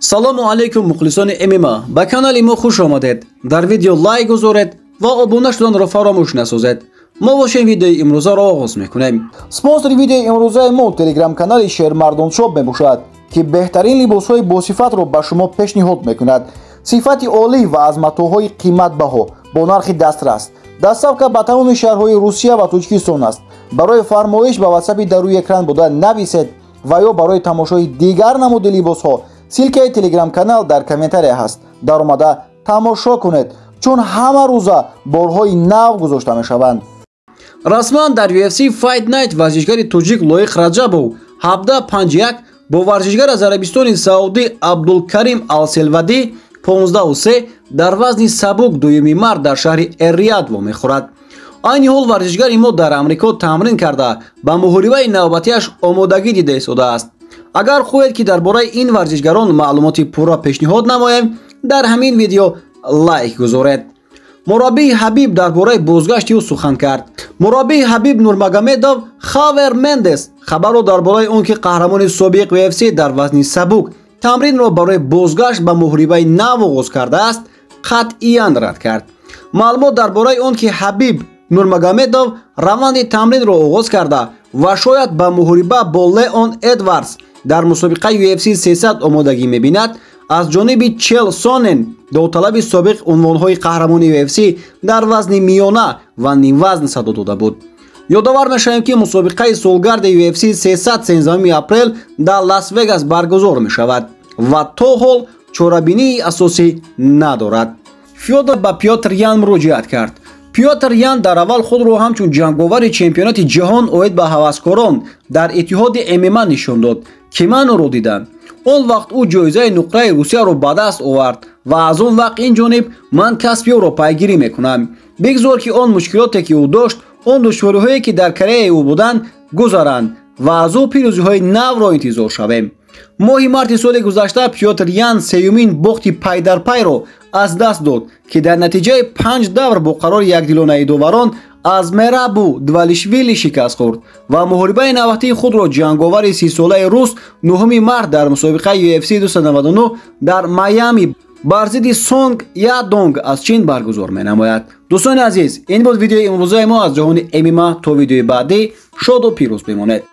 Салому алейкум, мухлисони ММА, ба канали мо хуш омадед. Дар видео лайк гузоред ва обуна шуданро фаромӯш насозед. Мо бошем, видеои имрӯзаро оғоз мекунем. Спонсори видеои имрӯзаи мо телеграм-канали Шермардон Шоп мебошад, ки беҳтарин либосҳои босифатро ба шумо пешниҳод мекунад. Сифати олӣ ва аз матоъҳои қиматбаҳо бо нархи дастрас. Доставка ба тамоми шаҳрҳои Русия ва Тоҷикистон аст. Барои фармоиш ба ватсапи дар рӯи экран буда нависед ва ё барои тамошои дигар намуди либосҳо ссылка и телеграм-канал дар комментария ҳаст. Даромада тамошо кунед, чун ҳама рӯза борҳои нав гузошта мешаванд. Расман дар UFC Fight Night варзишгари тоҷик Лоиқ Раҷабов 17-5-1 бо варзишгар аз Арабистони Саудӣ Абдулкарим Алселвадӣ 15-3 дар вазни сабук дуюми март дар шаҳри Эррияд вомехӯрад. Айни ҳол варзишгари мо дар Амрико тамрин карда, ба муҳорибаи навбатиаш омодагӣ дида истодааст. Агар хоҳед, ки дар бораи ин варзишгарон маълумоти пурра пешниҳод намоем, дар ҳамин видео лайк гузоред. Мураббии Ҳабиб дар бораи бозгашти ӯ сухан кард. Мураббии Ҳабиб Нурмагомедов Хавер Мендес хабарро дар бораи он, ки қаҳрамони собиқ UFC дар вазни сабук тамринро барои бозгашт ба муҳорибаи нав оғоз кардааст, қатъиян рад кард. Маълумот дар бораи он, ки Ҳабиб Нурмагомедов раванди тамринро оғоз карда ва шояд ба муҳориба бо Леон Эдвардс дар мусобиқаи UFC 300 омодагӣ мебинад, аз ҷониби Чел Сонен, довталаби собиқ унвонҳои қаҳрамони UFC дар вазни миёна ва нимвазн, садо дода буд. Ёдовар мешавем, ки мусобиқаи солгарди UFC 300 13 апрел дар Лас-Вегас баргузор мешавад ва то ҳол чорабинии асосӣ надорад. Фёдор ба Пётр Ян муроҷиат кард. Пётр Ян дар аввал худро ҳамчун ҷанговари чемпионати ҷаҳон оид ба ҳаваскорон дар иттиҳоди ММА нишон дод, ки ман ӯро дидам. Он вақт ӯ ҷоизаи нуқраи Русияро ба даст овард ва аз он вақт ин ҷониб ман касби ӯро пайгирӣ мекунам. Бигзор, ки он мушкилоте, ки ӯ дошт, он душвориҳое, ки дар карьераи ӯ буданд, гузаранд ва аз ӯ пирӯзиҳои навро интизор шавем. Моҳи марти соли гузашта Пётр Ян сеюмин бохти пайдарпайро аз даст дод, ки дар натиҷаи панҷ давр бо қарори якдилонаи доварон аз Мерабу Двалишвили шикаст хӯрд ва муҳорибаи навбатии худро ҷанговари 30-солаи рус 9 март дар мусобиқаи UFC 299 дар Майами бар зидди Сонг Ядонг аз Чин баргузор менамояд. Дӯстони азиз, ин буд видеои имрӯзаи мо аз ҷаҳони ММА. То видеои баъдӣ шоду пирӯз бимонед.